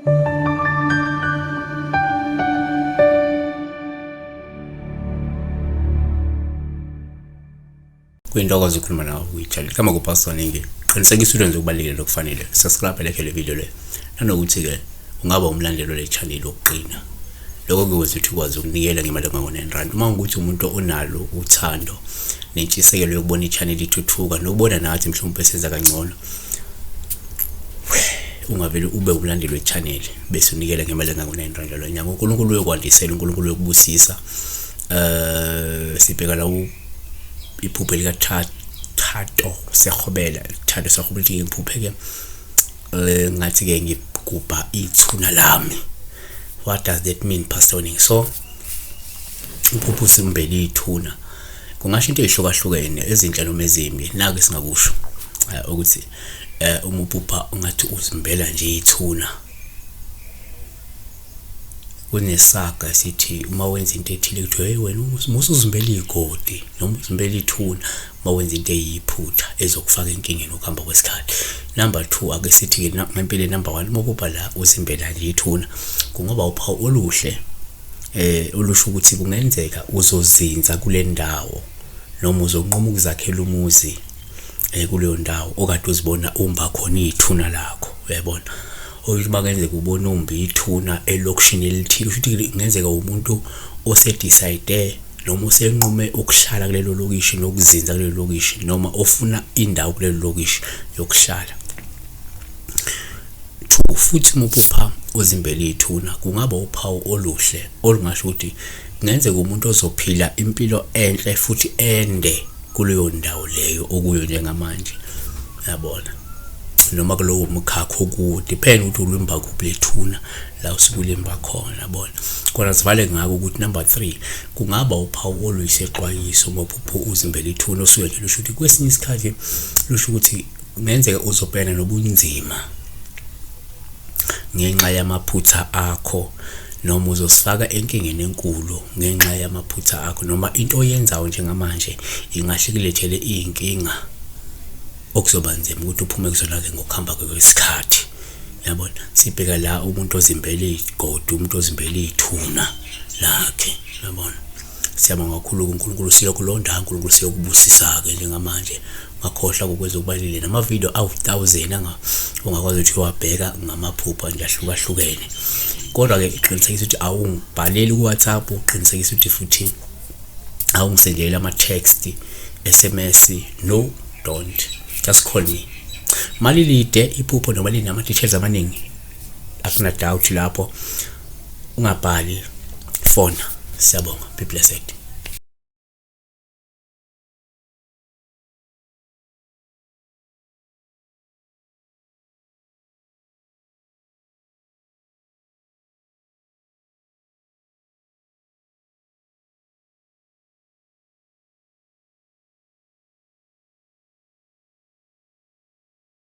Kuyintokozo ukukhuluma nawe kwi-channel kama kuPastor Ningi. Qinisekisa ulwenze okubalulekile lokufanele. Subscribe, like le video le. Nanokuthi-ke ungaba umlandeli wale channel wokuqina. Lokho kuyokwenza ukuthi ukwazi ukunikela ngemali engango-R9. Uma ukuthi umuntu onalo uthando nentshisekelo yokubona i-channel ithuthuka nokubona nathi mhlawumbe senza kangcono, ungavele ube umlandeli we-channel bese unikela ngemali engango-R9 njalo nyanga. UNkulunkulu uyokwandisela, uNkulunkulu uyokubusisa. Sibheka la iphupho lika Thato Sekgobela. Thato Sekgobela uthi ngiphuphe-ke ngathi-ke ngigubha ithuna lami. What does that mean, Pastor Oning? So uphupho usimbele ithuna kungasho into ey'hlukahlukene, ezinhle noma ezimbi. Naku esingakusho ukuthi uma uphupha ungathi uzimbela nje ithuna, kunesaga esithi uma wenza into ethile kuthiwa, hey wena, musuzimbela igodi noma uzimbela ithuna, uma wenza into eyiphutha ezokufaka enkingeni ukuhamba kwesikhathi. Number 2, ake sithi-ke ngempela number 1, uma uphupha la uzimbela nje ithuna, kungoba uphawu oluhle olusho ukuthi kungenzeka uzozinza kule ndawo noma uzonquma ukuzakhela umuzi kuleyo ndawo okade uzibona umba khona ithuna lakho, uyabona. Ukuthi uma kungenzeka ubone umba ithuna elokishini elithile, kusho ukuthi kungenzeka umuntu ose-decide noma usenqume ukuhlala kulelo lokishi nokuzinza kulelo lokishi noma ofuna indawo kulelo lokishi yokuhlala. 2, futhi uma uphupha uzimbela ithuna, kungaba uphawu oluhle olungasho ukuthi kungenzeka umuntu ozophila impilo enhle futhi ende kuleyo ndawo leyo okuyo njengamanje, yabona, noma kulowo mkhakha okuwo, depend ukuthi ulimba kuphi lethuna la usuke ulimba khona, yabona. Kodwa sivale ngako ukuthi number 3 kungaba uphawu oluyisexwayiso uma uphupha uzimbela ithuna, osuke nje lusho ukuthi kwesinye isikhathi lusho ukuthi kungenzeka uzobhekana nobunzima ngenxa yamaphutha akho, noma uzosifaka enkingeni enkulu ngenxa yamaphutha akho, noma into oyenzayo njengamanje ingahle ikulethele iy'nkinga okuzoba nzima ukuthi uphume kuzona-ke ngokuhamba kwesikhathi, yabona. Sibheka la umuntu ozimbela igodi, umuntu ozimbela ithuna lakhe, yabona. Siyabonga kakhulu kuNkulunkulu, siyokulonda uNkulunkulu, siyokubusisa-ke njengamanje. Ungakhohlwa ukwenza okubalulekile namavidiyo awu-1000 ongakwazi ukuthi uwabheka ngamaphupho nje ahlukahlukene. Kodwa-ke qinisekisa ukuthi awungibhaleli ku-WhatsApp, uqinisekisa ukuthi futhi awungisendeli ama-text, SMS, no, don't, just call me. Malilide iphupho noma linama-details amaningi, akuna doubt lapho, ungabhali, fona. Siyabonga, be blessed.